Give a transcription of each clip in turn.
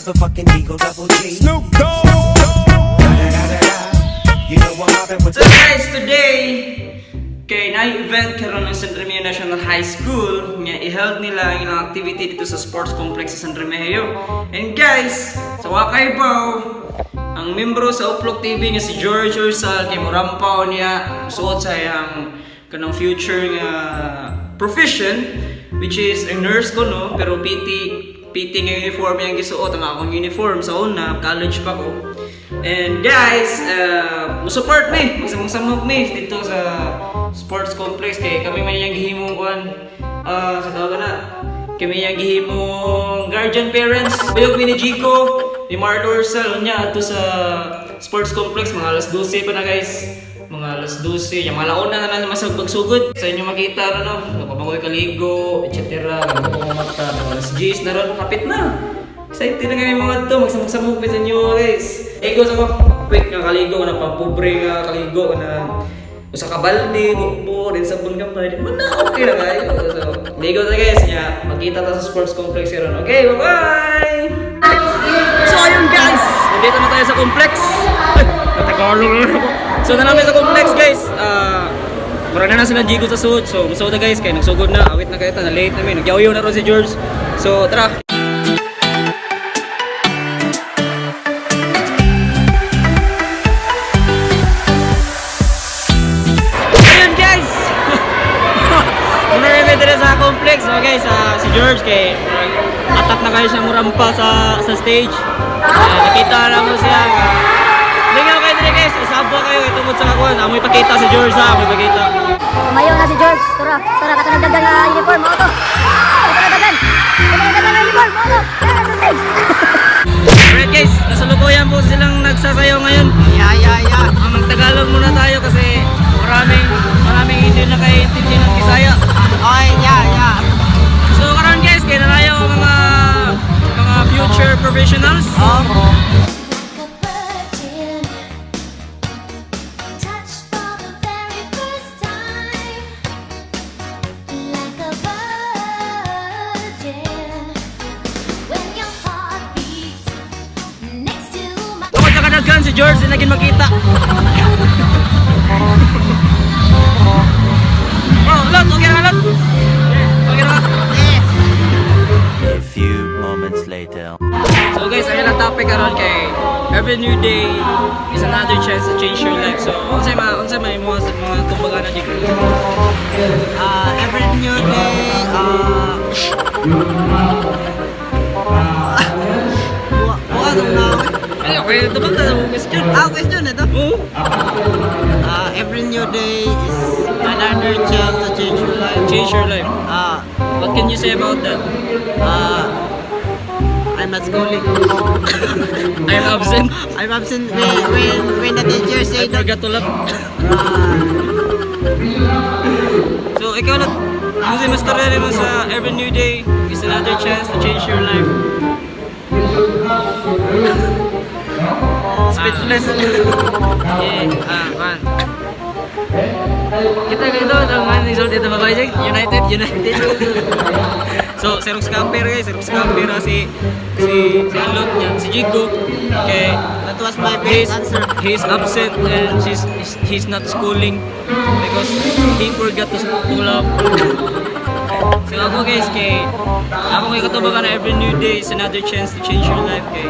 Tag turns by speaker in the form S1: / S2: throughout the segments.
S1: Motherfucking Eagle Double G.
S2: Snoop Dogg.
S1: You know I'm mobbing with
S3: So guys, today kay na event karon ng San Remigio National High School nga i-held nila ang ilang activity dito sa sports complex sa San Remigio. And guys, sa Wakay Baw, ang membro sa Uplok TV nga si George Ursal kay morampaw niya suot sa iyang kanang future nga profession, which is a nurse ko, no, pero PT PT nga uniform yang gisuot ang akong uniform sa una college pa ko. And guys, support me, magsamok-samok me dito sa sports complex kay kami man yang gihimong kuan sa tawag na. Kami yang gihimong guardian parents. Bayog mi ni Jico, ni Marlo Ursal unya ato sa sports complex mga alas 12 pa na, guys. Mga alas 12, yung mga launa na lang masag pagsugod. Sa inyo makita ro, no, nagpabagoy kaligo, etc. Nagpabagoy mata, mga alas 10 na ron, kapit na. Excited na kami mga to, magsamok-samok pa sa inyo, guys. Ego sa ko, quick nga kaligo, na pampobre nga kaligo, na usa ka balde, bukbo, din sabon gamay. Man na, okay na kayo. So, ligo ta, guys, nya, magkita ta sa sports complex karon. Okay, bye-bye! So ayun guys, nandito na tayo sa complex. Ay, natagalog na ako. So na namin sa complex, guys. Ah, mura na na sila Jigo sa suod. So musuod na, guys, kay nagsugod na, awit na kayo ta, na late na mi. Nagyaw na ron si George. So tara. Ayun guys. Muna na dito sa complex. So guys, si George kay atat na kayo siya murampa sa stage. Nakita na mo siya. Lingaw kayo dito, guys. Isabwa kayo kay tungod sa kakuan. Amoy pakita si George ha, amoy pakita.
S4: Tumayo na si George. Tura, tura, katong nagdagan nga uniform, mo to. Katong nagdagan. Katong nagdagan nga uniform, mo to. Tara sa stage.
S3: Alright guys, kasalukuyan po silang nagsasayaw ngayon.
S5: Yeah.
S3: Ang magtagalog muna tayo kasi maraming maraming hindi nakaintindi ng Bisaya.
S5: Okay, yeah.
S3: So karon guys, kay na tayo ang mga future professionals.
S6: Like a virgin, touched for the very first time. Like a virgin, when your heart beats next to mine.
S3: Tungod sa kadaghan si George di naging makita. Oh, Lot, okay na ka, Lot? Okay na ka?
S7: A few moments later.
S3: So guys, ayun ang topic karon kay every new day is another chance to change your life. So, unsay may mga tumbaga na dito?
S5: Every new day, bukas ang na.
S3: Ay, okay, ito ba sa question?
S5: Ah, question ito.
S3: Oo.
S5: Every new day is another chance to change your life.
S3: Change your life. What can you say about that?
S5: I'm not schooling.
S3: I'm absent.
S5: I'm absent when the teacher
S3: I
S5: say that.
S3: forgot to laugh. So, ikaw na, ano si mastorya mo sa every new day is another chance to change your life? Speechless.
S5: Yeah, man.
S3: Kita kayo doon, ang man result ito babae Jack. United, United. So, Xerox Camper guys, Xerox Camper si Alot niya, si Jigo. Okay.
S5: That was my
S3: He's,
S5: best answer.
S3: He's absent and he's not schooling because he forgot to love. So ako guys, kay ako kay katubagan na every new day is another chance to change your life kay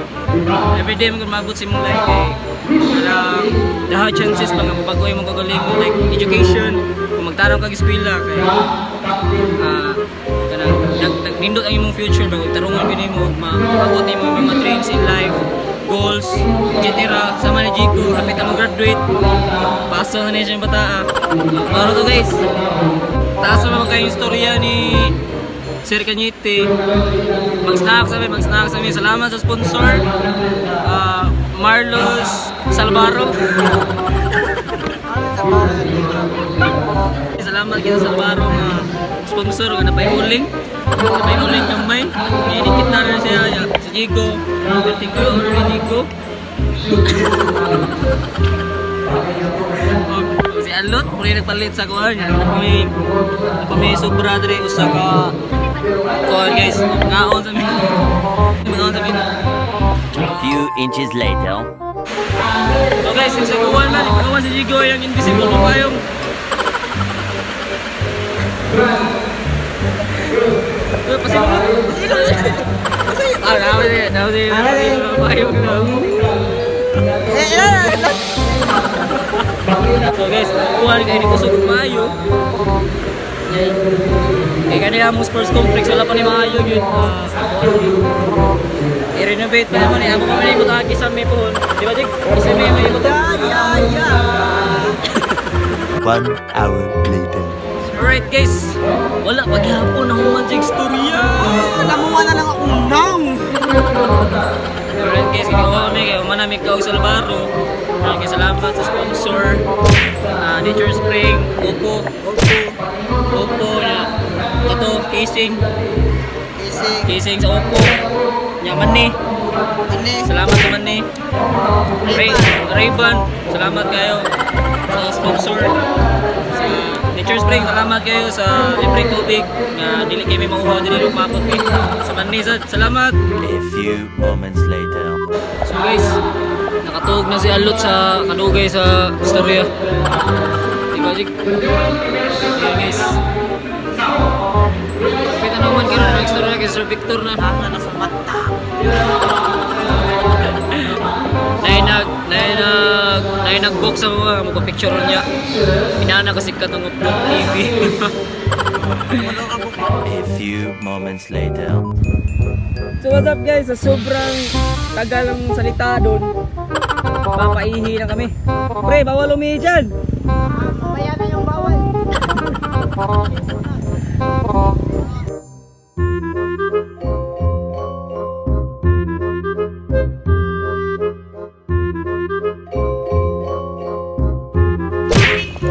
S3: every day mo mabot sa imong life kay parang dahil chances pa nga mabago imong kagalingon, like education, kung magtarong kag eskwela kay kanang nagnindot ang imong future bago tarungon gyud nimo maabot nimo imong mga dreams in life, goals, etc. Sama ni Jico, hapit na mag-graduate. Paso na niya siyang bataa. Maro to guys. Taas naman kayo yung istorya ni Sir Cañete. Mag-snack sa mag-snack sa. Salamat sa sponsor. Marlos Salvaro. Salamat kita sa Salvaro nga sponsor nga napaiuling. Napaiuling gamay. Inikit na rin siya ya, si Jigo. Thank you order ni Jigo. Og si Alot, muna nagpalit sa kuan. May sobra diri usa ka kuan guys. Ngaon sa mi. Ngaon sa mi.
S7: Few inches later.
S3: So guys, yung sa kuwan man, ikawan si Jigo yung invisible mo payong. Eh, pasilong, pasilong. Ah, nawa siya, nawa siya, payong. So guys, kuwan kayo ni kusog maayo. Kaya kanila mong sports complex, wala pa ni maayo yun. Ah, i-renovate pa naman eh. Ako pa man ibutang sa may pohon. Di ba, Jig? Isa may may ibutang.
S5: Yeah, yeah.
S7: 1 hour later.
S3: Alright guys, wala paghapon ang human Jig storya.
S5: Namuha na lang akong nang.
S3: Alright guys, ginagawa kami kay human namin kaog sa Labaro. Maraming salamat sa sponsor, Nature Spring, Oppo, Oppo, Oppo na ito, casing,
S5: Kasi,
S3: casing sa Oppo. Nya Manny,
S5: ano eh,
S3: salamat sa Manny. Ray-Ban, salamat kayo sa sponsor. Sa Nature Spring, salamat kayo sa libreng tubig nga dili kami makuha dili lumapot ni. Sa Manny, salamat.
S7: A few moments later.
S3: So guys, nakatuog na si Alot sa kanugay sa istorya. Di ba, Jig? Ayan guys. Kita naman karon ng istorya kay Sir Victor na.
S5: Tama na sa mata.
S3: Nay nag-book sa mga magpa-picture niya. Inana kasi katong Upload TV.
S7: A few moments later.
S3: So what's up guys, sa sobrang tagal ng salita doon, papaihi na kami. Pre, bawal umihi dyan!
S5: Mamaya na yung bawal.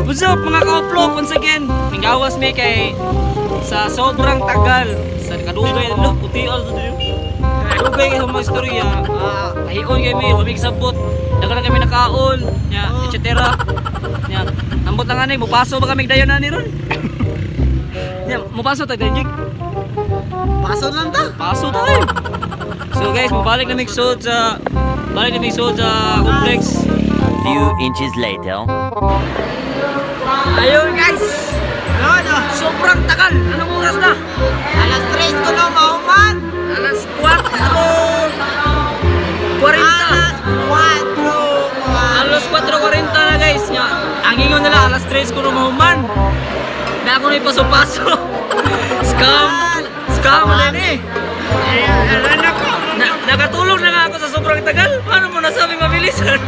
S3: What's up mga ka-upload? Once again, mingawas mi kay sa sobrang tagal sa kadugay lo puti all to kadugay kay sa mga istorya, tahion kay mi humig sabot daghan na kami nakaon nya etc. Nya ambot lang ani mupaso ba kami dayon ani ron nya mupaso ta dayon Jig?
S5: Paso lang ta.
S3: Paso tayo. So guys, mabalik na mig-sod sa balik na mig-sod sa complex.
S7: A few inches later.
S3: Ayun guys,
S5: Ano?
S3: sobrang tagal. Anong oras na?
S5: Alas 3 ko na mahuman.
S3: Alas 4:40.
S5: Alas 4.
S3: Alas 4:40 na guys. Nga, ang ingon nila alas 3 ko na mahuman. Na ako na ipaso-paso. Scam. Scam na ni. Na, nakatulog na nga ako sa sobrang tagal. Paano mo nasabi mabilisan?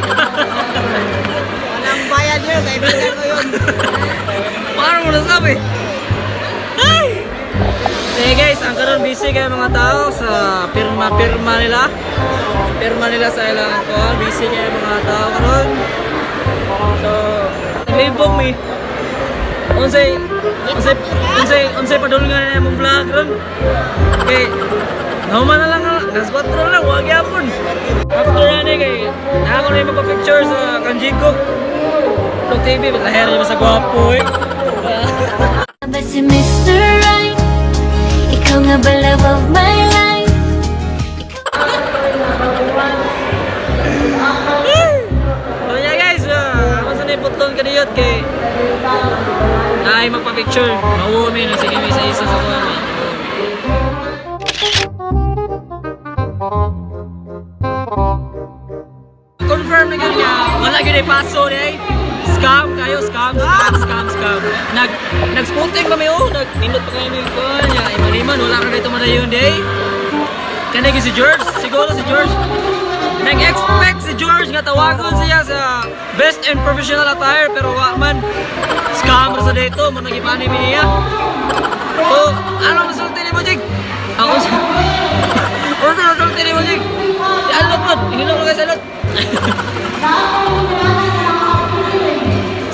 S5: Walang bayad yun. Kaibigan ko yun.
S3: Paano mo nasabi? Ay! Eh guys, ang karon busy kayo mga tao sa pirma-pirma nila. Pirma nila sa ilang kuan, busy kayo mga tao karon. So, libog mi. Unsay unsay unsay unsay padulngan na imong vlog ron. Kay nahuman na lang nas 4 lang wa gyapon. After ani kay na ako na magpa-picture sa Kanjiko. Vlog TV, laher niya sa gwapo eh.
S6: Ba si Mr. Right? Ikaw nga ba love of my life?
S3: So yeah guys, ako sa naiputlon kaniyot kay ay magpa-picture. Mauumi na sige may isa isa sa kuha. Confirm na gyud nga wala gyud ay paso ni ay. Scam kayo, scam, scam, scam, scam. Nag-spotting kami oh, nag nindot pa kayo mi ko nya iman-iman wala ka dito madayon day. Kanay gyud si George, siguro si George. Nag-expect si George nga tawagon siya sa best in professional attire pero wa man. Scammer sa dito, mo nagipani mi niya. So, ano masulti nimo, Jig? Ako sa Ano sa masulti nimo, Jig? Si Alot pod, ingilong mo kay sa Alot.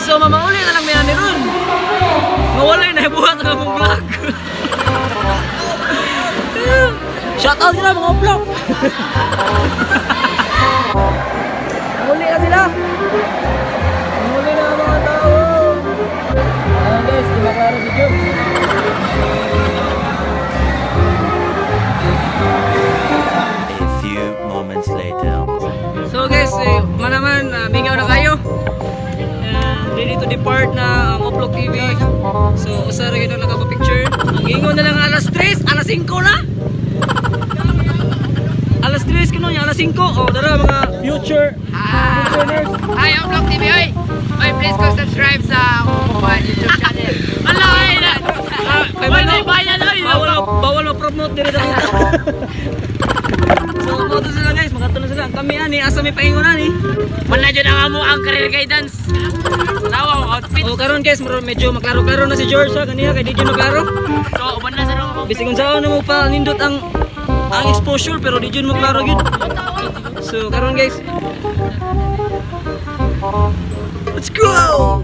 S3: So, mamauli na lang may ani ron. Mawala yung nahibuhat ang among vlog. Shout out sila mga vlog. Muli na sila. Muli na ang mga tao. Ayan guys, di ba klaro si Jobs?
S7: A few moments later.
S3: Ingon na lang alas 3, alas 5 na. Alas 3 kuno niya, alas 5. Oh, dara mga future future nurse.
S2: Hi, I'm Vlog TV. Oy, oy, please go subscribe sa akong YouTube channel. Ala, ay na.
S3: Kay wala bayan oy. Bawal bawal ma-promote diri sa. So, mo to sila guys, makatulo sila. Kami ani asa may paingon ani.
S2: Wala dyan ang amo ang career guidance. Tawa ang outfit.
S3: Oh, karon guys, medyo maklaro-klaro na si George ha kaniya kay di jud maklaro.
S2: So, uban na sa nung
S3: Bisag unsaon na mo pa nindot ang exposure pero di jud maklaro gyud. So karon guys. Let's go!